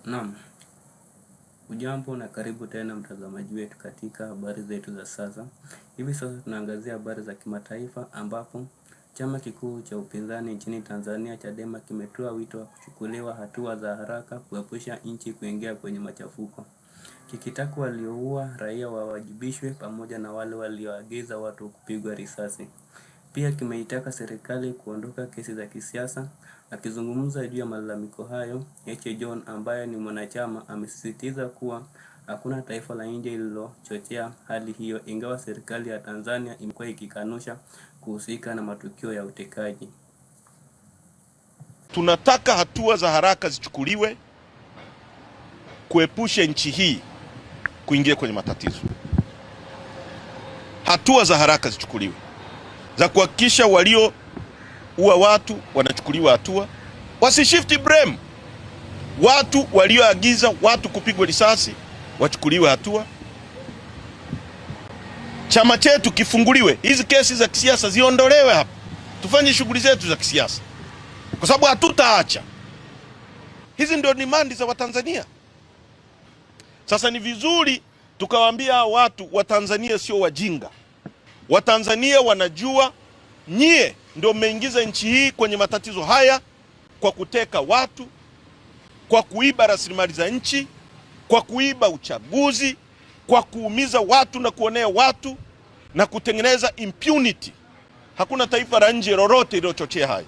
Naam, ujambo na karibu tena mtazamaji wetu katika habari zetu za sasa. Hivi sasa tunaangazia habari za kimataifa ambapo chama kikuu cha upinzani nchini Tanzania Chadema kimetoa wito wa kuchukuliwa hatua za haraka kuepusha nchi kuingia kwenye machafuko. Kikitaka walioua raia wawajibishwe pamoja na wale walioagiza watu kupigwa risasi. Pia kimeitaka serikali kuondoka kesi za kisiasa. Akizungumza juu ya malalamiko hayo, Heche John ambaye ni mwanachama amesisitiza kuwa hakuna taifa la nje lililochochea hali hiyo, ingawa serikali ya Tanzania imekuwa ikikanusha kuhusika na matukio ya utekaji. Tunataka hatua za haraka zichukuliwe kuepusha nchi hii kuingia kwenye matatizo. Hatua za haraka zichukuliwe za kuhakikisha walioua watu wanachukuliwa hatua, wasishifti blame. Watu walioagiza watu kupigwa risasi wachukuliwe hatua. Chama chetu kifunguliwe, hizi kesi za kisiasa ziondolewe hapa, tufanye shughuli zetu za kisiasa, kwa sababu hatutaacha. Hizi ndio dimandi za Watanzania. Sasa ni vizuri tukawaambia watu Watanzania sio wajinga. Watanzania wanajua nyie ndio mmeingiza nchi hii kwenye matatizo haya kwa kuteka watu, kwa kuiba rasilimali za nchi, kwa kuiba uchaguzi, kwa kuumiza watu na kuonea watu na kutengeneza impunity. Hakuna taifa la nje lolote lililochochea haya.